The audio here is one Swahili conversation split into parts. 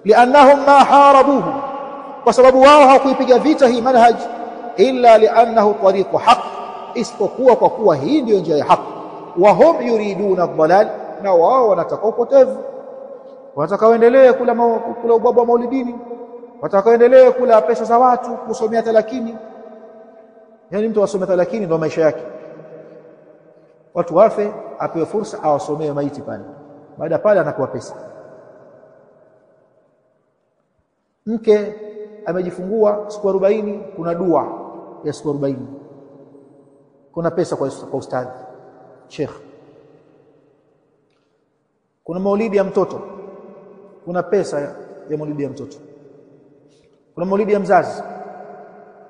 Liannahum ma harabuhu, kwa sababu wao hawakuipiga vita hii manhaj illa liannahu tariqu haqq, isipokuwa kwa kuwa hii ndio njia ya haki. Wa hum yuriduna ad-dalal, na wao wanataka upotevu, wanataka waendelee kula ubaba wa maulidini, wataka waendelee kula pesa za watu, kusomea talakini. Yani mtu asome talakini ndio maisha yake, watu wafe apewe fursa awasomee maiti pale, baada pale anakuwa pesa. Mke amejifungua siku 40, kuna dua ya siku 40, kuna pesa kwa ustadhi sheikh. Kuna maulidi ya mtoto, kuna pesa ya maulidi ya mtoto. Kuna maulidi ya mzazi,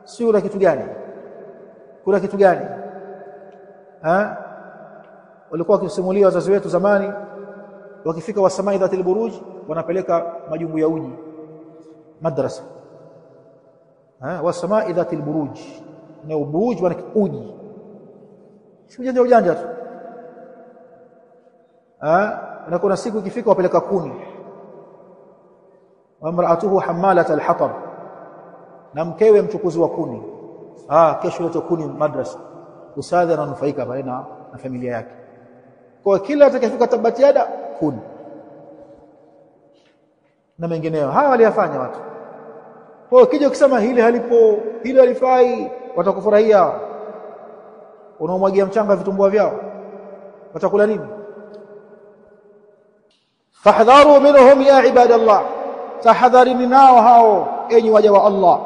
si kuna kitu gani, kuna kitu gani? Ha, walikuwa wakisimulia wazazi wetu zamani, wakifika wasamai dhatil buruj wanapeleka majungu ya uji madrasa. Ha, wasamai dhatil buruj, na uburuj wana uji, si ujanja ujanja tu. Ha, na kuna siku ikifika wapeleka kuni. Wa imraatuhu hamalat alhatab, na mkewe mchukuzi wa kuni. Ah, kesho yote kuni madrasa, ustadhi ananufaika pale na familia yake. Kwa kila atakayefika tabatiada kuni na mengineyo. Hawa waliyafanya watu. Kwa hiyo kija ukisema hili halipo, hili halifai, watakufurahia. Unaomwagia mchanga vitumbua vyao, watakula nini? Fahdharu minhum ya ibadallah, tahadharini nao hao enyi waja wa Allah.